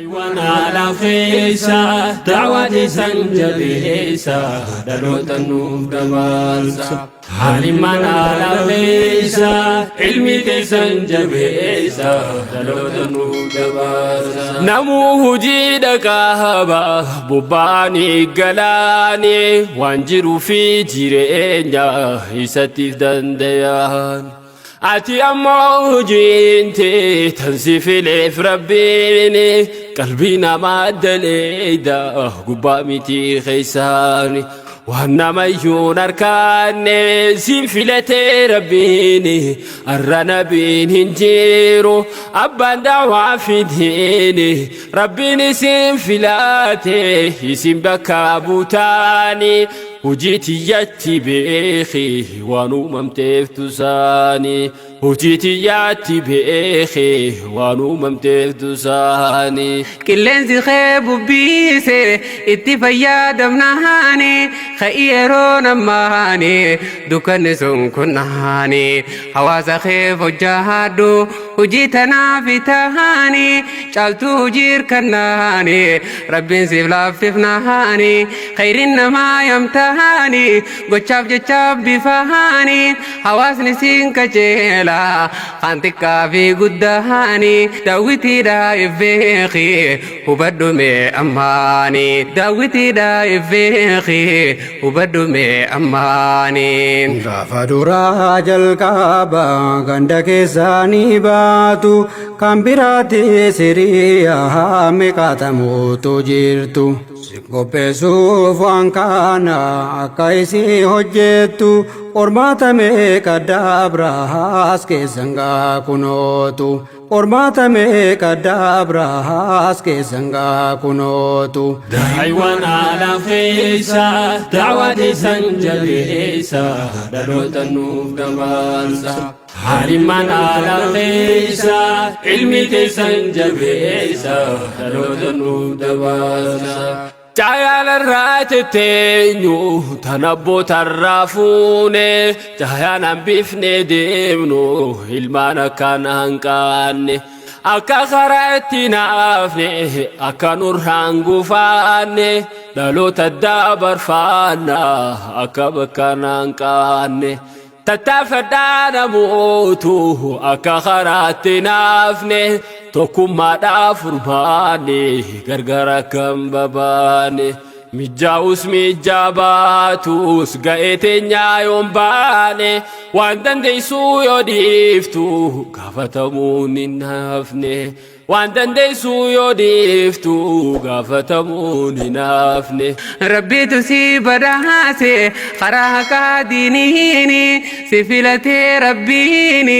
Haala keessa da'waa teessan jabeessa, dhaloota nuuf dabarsa. Haalimmaan haala keessa ilmi teessan jabeessa, dhaloota nuuf dabarsa. Namuu hojii dhaqaaba bobba'anii galaanii waan jiruu fi jireenya isattiif danda'an. Ati ammoo hojiin tee tan si fileef Rabbiin qalbii namaa daleeyda gubbaa miti keessaani. Waan namayyuun harkaanne siin filatee Rabbiin, arra nabiin hin jiru abbaan da'waa fidiin. Rabbiin isin filate, isin bakka buutaani. Hojii tiyyatti beeki waan uumamteef tusaani. Hojii tiyyatti beeki waan uumamteef tusaani. Qilleensi kee bubbiise itti fayyadamnaani, ka'i yeroo namaani dukkanni sun kunnaani. Hawaasa kee hojjaadhu, hojii tanaaf tahaani, caaltuu hojii hirkannaani, Rabbiin siif laaffifnaani. Khayriin namaa yamtaani, gochaaf jechaaf bifaani, hawaasni siin kajeela kan xiqqaa fi guddaani. Daawwitiidha ifbeeki, hubadhu mee ammaani. Daawwitiidha ifbeeki, hubadhu mee ammaani. Gaafa duraa jalqaba ganda keessanii baatu, kan biraatti siriyaa meeqaatamuutu jirtu. Si qopheessuuf waan kana akka isii hojjettu, qormaata meeqa dabraas keessan gaa kunootu. Qormaata meeqa dabraas keessan gaa kunootu. Daa'iwwan haala keessa da'waa teessan jabeessa, dhaloota nuuf dabarsa. Haalimmaan haala keessa ilmi teessan jabeessa, dhaloota nuuf dabarsa. Caayalarraa tetteenyu tan abbootarraa fuune, caayaan hambifne deemnu ilmaan akkaan hanqaanne. Akka karaa itti naafne, akka nurraan gufaanne, dhaloota dabarfaanna akka bakka hanqaanne. Tattaafadhaa namootu akka karaatti naafne, tokkummaadhaaf furmaanne gargar akka hin babaane. Mijaa'us mijaa baatus ga'ee teenyaa yoon baane, waan dandeessuu yoo dhiiftu gaafatamuun hin hafne. Waan dandeessuu yoo dhiiftu gaafatamuun hin hafne. Rabbiitu si badhaase karaa haqaa diiniini, si filatee Rabbiini,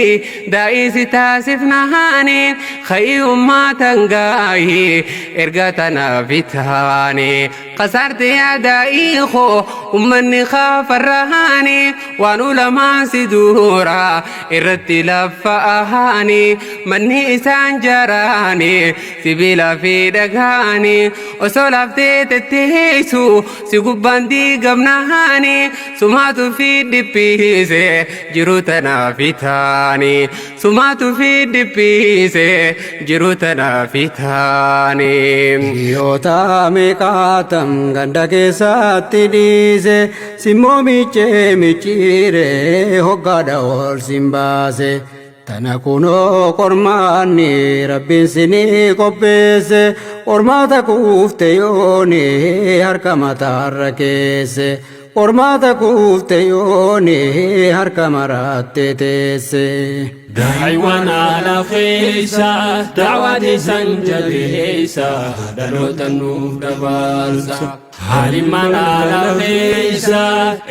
daa'ii si taasifnaani. Ka'ii ummatan gaayii erga tanaaf taane, kasaarte yaa daa'ii koo, ummanni kaafarraani. Waan ulamaan si dura irratti laffa'aani, manni isaan jaaraani sibiila fi dhagaani, osoo laaftee tetteessu si gubbaan diigamnaani. Sumaatu fi dhiphiise jiru tanaaf taani. Sumaatu fi dhiphiise jiru tanaaf taani. Hiriyoota meeqaatam ganda keessatti dhiise, simmoo miicee micciire hoggaadha ol sin baase. Tana kunoo qormaanni Rabbiin sinii qopheesse, qormaata kuufte yooni harka mataarra keesse. Qormaata kuufte yooni harka maratte teesse. Daa'iwwan haala keessa da'waa teessan jabeessa, dhaloota nuuf dabarsa. Haalimmaan haala keessa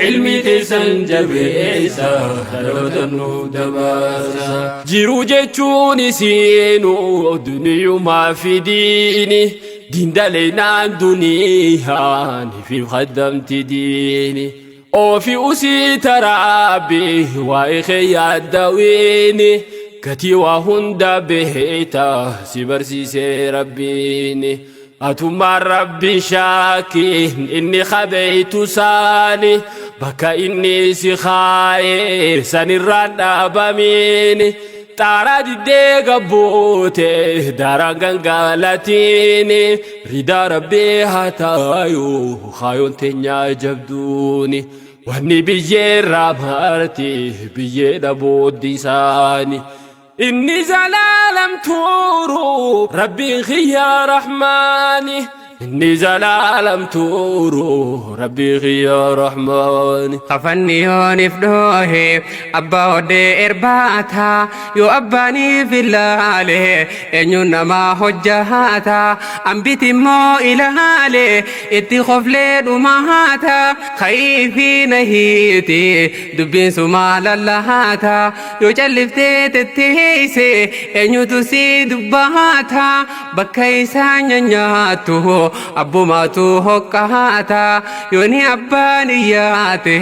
ilmi teessan jabeessa, dhaloota nuuf dabarsa. Jiruu jechuun isiinuu duniyumaa fi diini, diindaleenaan duniyaan fi kaddamti diini. Ofi usii tarabbi waa'ee kee yaaddawiini, gatii waa hunda beekta si barsiisee Rabbiini. Atummaan Rabbi shaakiin inni kabeeytu saani, bakka inni si kaayee sanirraan dhaabamiini. Xaaraa diddee gabbuute daaraan gangaalatiin ridaa rabbii haa taayu kaayoon teenyaa jabduuni. Wanni biyyeerraa marti biyyeedha booddi isaani. Inni zalaalam tuuru rabbiin kiyya rahmaani. Inni zalaalam tuuru rabbiin kiyya rahmaani. Kafanni yoonif dhoohe abbaa hodhee erbaata yoo abbaaniif ilaale eenyuun namaa hojjaata ambiti immoo ilaale itti koflee dhumaata ka'ii fi nahiiti dubbiin sumaa lallaata yoo calliftee tetteeyse eenyutu si dubbaata bakka isaa nyaanyaattu abbumaatu hoqqaata yooni abbaan iyyaate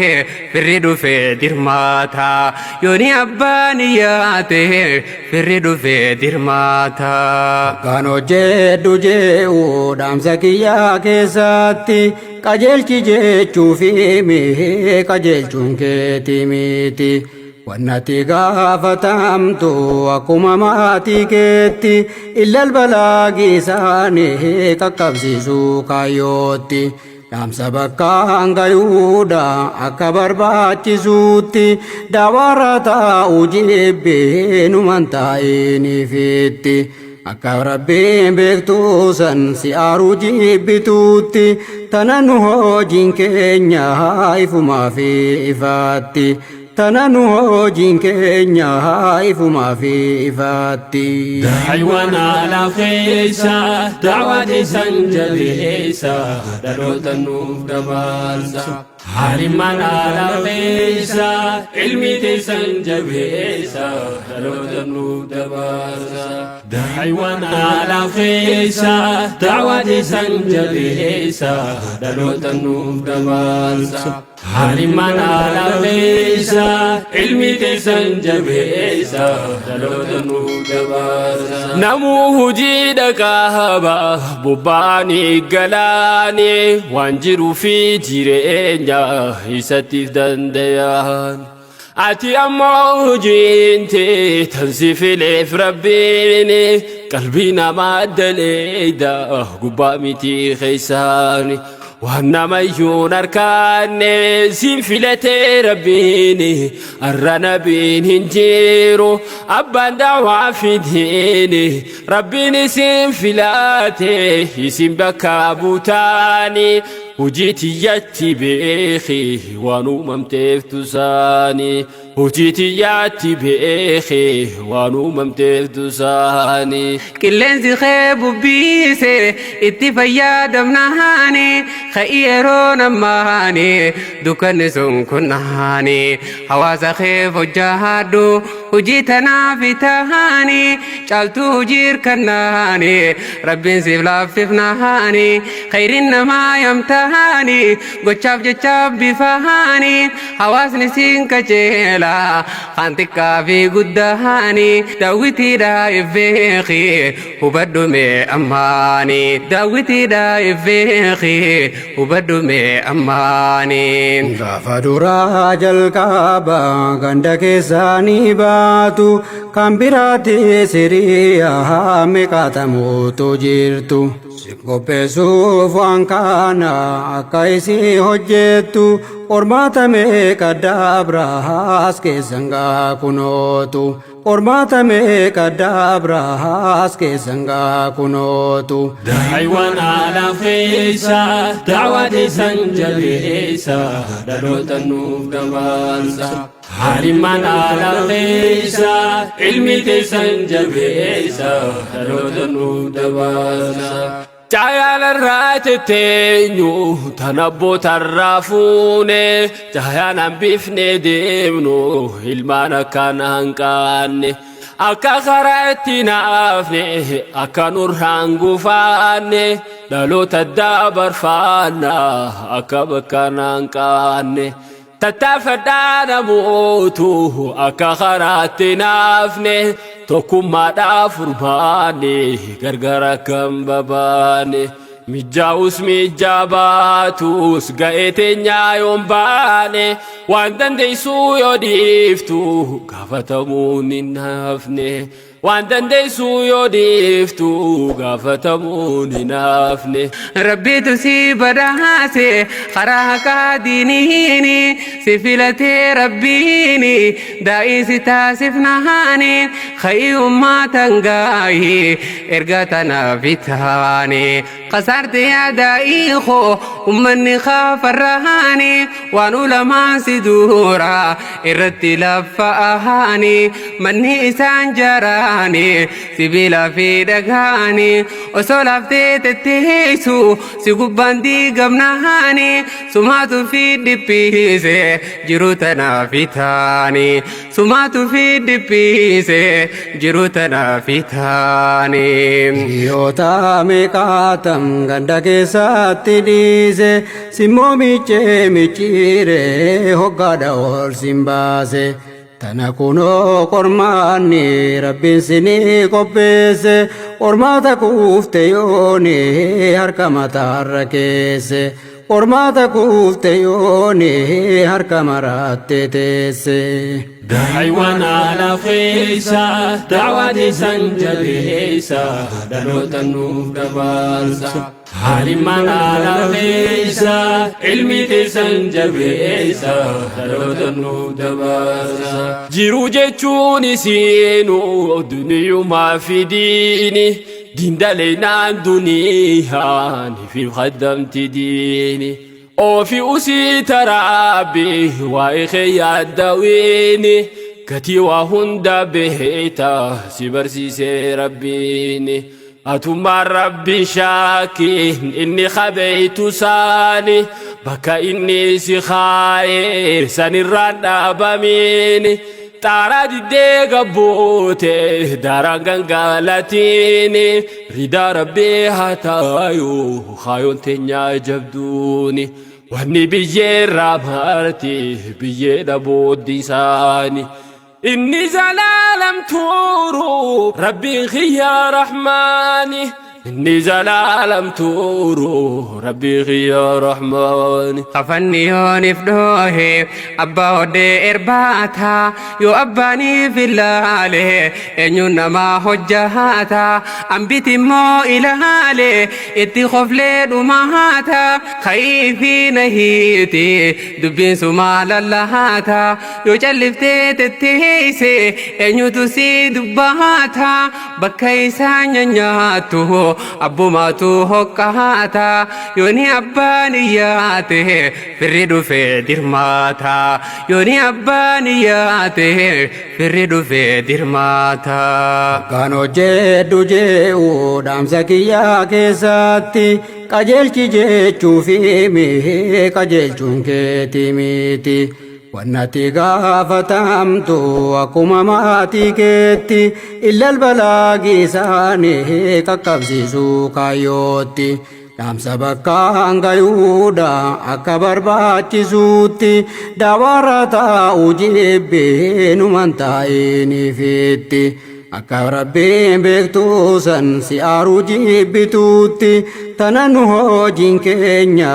firri dhufee dirmaata yooni abbaan iyyaate firri dhufee dirmaata. Kan hojjedhu je'u dhaamsa kiyyaa keessatti qajeelchi jechuufi mihi qajeelchuun keeti miti. Wannati gaafatamtu akkuma maatii keetti illal balaagii isaanii qaqqabsiisuu kaayyootti. Dhaamsa bakkaan gayuudha akka barbaachisuutti daawarra taa'u jibbee numan taa'iniifitti. Akka rabbiin beektuu san si aaruu jibbituutti tana nu hojiin keenya ifumaa fi ifaatti. Tana nu hojiin keenya ifumaa fi ifaatti. Daa'iwwan ala keessa da'waa teessan jabeessa dhaloota nuuf dabarsa. Haalimmaan ala keessa ilmi teessan jabeessa dhaloota nuuf dabarsa. Daa'iwwan ala keessa da'waa teessan jabeessa dhaloota nuuf dabarsa. Haalimmaan ala keessa ilmi teessan jabeessa dhaloota nuuf dabarsa. Namuu hojii dhaqaaba bobbaanii galaanii waan jiruu fi jireenya isattiif danda'an. Ati ammoo hojiin tee tan si fileef rabbiin qalbii namaa daleeyda gubbaa miti keessaani. Waan namayyuun harkaanne siin filatee rabbiin arra nabiin hin jiru abbaan daawaa fidiin rabbiin isin filate isin bakka buutaani hojii tiyyatti beeki waan uumamteef tusaani hojii tiyyatti beeki waan uumamteef tusaani. Qilleensi kee bubbiise itti fayyadamnaani ka'ii yeroo namaani dukkanni sun kunnaani hawaasa kee hojjaadhu hojii tanaaf tahaani caaltuu hojii hirkannaani rabbiin siif laaffifnaani khayriin namaa yamtaani gochaaf jechaaf bifaani hawaasni siin qajeela kan xiqqaa fi guddaani daawwitiidha ifbeeki hubadhu mee ammaani daawwitiidha ifbeeki hubadhu mee ammaani. Gaafa duraa jalqaba ganda keessanii baatu kan biraatti siriyaa meeqaatamuutu jirtu. Si qopheessuuf waan kana akka isii hojjettu qormaata meeqa dabraas keessan gaa kunootu. Qormaata meeqa dabraas keessan gaa kunootu. Daa'iwwan ala keessa da'waa teessan jabeessa dhaloota nuuf dabarsa. Haalimmaan ala keessa ilmi teessan jabeessa dhaloota nuuf dabarsa. Caayalarraa tetteenyu tan abbootarraa fuune caayaan hambifne deemnu ilmaan akkaan hanqaanne. Akka karaa itti naafne akka nurraan gufaanne dhaloota dabarfaanna akka bakka hanqaanne. Tattaafadhaa namootu akka karaatti naafne tokkummaadhaaf furmaanne gargar akka hin babaane. Mijaa'us mijaa baatus ga'ee teenyaa yoon baane, waan dandeessuu yoo dhiiftu gaafatamuun hin hafne. Waan dandeessuu yoo dhiiftu gaafatamuun hin hafne. Rabbiitu si badhaase karaa haqaa diiniini, si filatee rabbiini daa'ii si taasifnaani. Ka'ii ummatan gaayii erga tanaaf taane, kasaarte yaa daa'ii koo ummanni kaafarraani. Waan ulamaan si dura irratti laffa'aani, manni isaan jaraani sibiila fi dhagaani, osoo laaftee tetteessu si gubbaan diigamnaani. Sumaatu fi dhiphiise jiru tanaaf taane, sumaatu fi dhiphiise jiru tanaaf taane. Hiriyoota meeqaatam ganda keessatti dhiise, simmoo miicee micciire hoggaadha ol sin baase. Tana kunoo qormaanni rabbiin sinii qopheesse, qormaata kuufte yooni harka mataarra keesse. Qormaata kuufte yooni harka maratte teesse. Daa'iwwan haala keessa da'waa teessan jabeessa, dhaloota nuuf dabarsa. Haalimmaan haala keessa ilmi teessan jabeessa, dhaloota nuuf dabarsa. Jiruu jechuun isiinu duniyumaa fi diini, dindaleenaan duniyaan fi qaddamti diini. Ofi usii tarabbi waa'ee kee yaaddawiini, gatii waa hunda beekta si barsiisee rabbiini. Atummaan rabbi shaakiin inni qabeeytu saani, bakka inni si kaayee sanirraan dhaabamiini. Xaaraa diddee gabbuute daaraan gangalatiini, ridaa rabbii haa taayuu kaayoon teenyaa jabduuni. Wanni biyyeerraa marti biyyee dhabooddi isaani. Inni zalaalam tuuru rabbiin kiyya rahmaani. Inni zalaalam tuuru rabbiin kiyya rahmaani. Kafanni yoonif dhoohe abbaa hodhee erbaata, yoo abbaaniif ilaale eenyuun namaa hojjata? Ambiti immoo ilaale itti koflee dhumaata. Ka'ii fi nahiiti dubbiin sumaa lallaata, yoo calliftee tetteeyse eenyutu si dubbaata? Bakka isaa nyaanyaattu abbumaatu hoqqaata, yooni abbaan iyyaate firri dhufee dirmaata, yooni abbaan iyyaate firri dhufee dirmaata. Kan hojjedhu je'u dhaamsa kiyyaa keessatti, qajeelchi jechuu fi qajeelchuun keeti miti. Wannati gaafatamtu akkuma maatii keetti, illal balaagii isaanii qaqqabsiisuu kaayyootti. Dhaamsa bakkaan gayuudha akka barbaachisuutti, daawarra taa'u jibbee numan taa'iniifitti. Akka rabbiin beektuu san si aaruu jibbituutti, tana nu hojiin keenya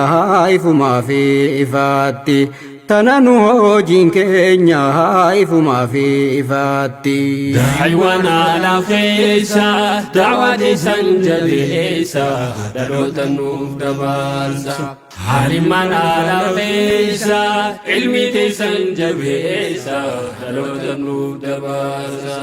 ifumaa fi ifaatti. Tana nu hojiin keenya ifumaa fi ifaatti. Daa'iwwan haala keessa da'waa teessan jabeessa, dhaloota nuuf dabarsa. Haalimmaan haala keessa ilmi teessan jabeessa, dhaloota nuuf dabarsa.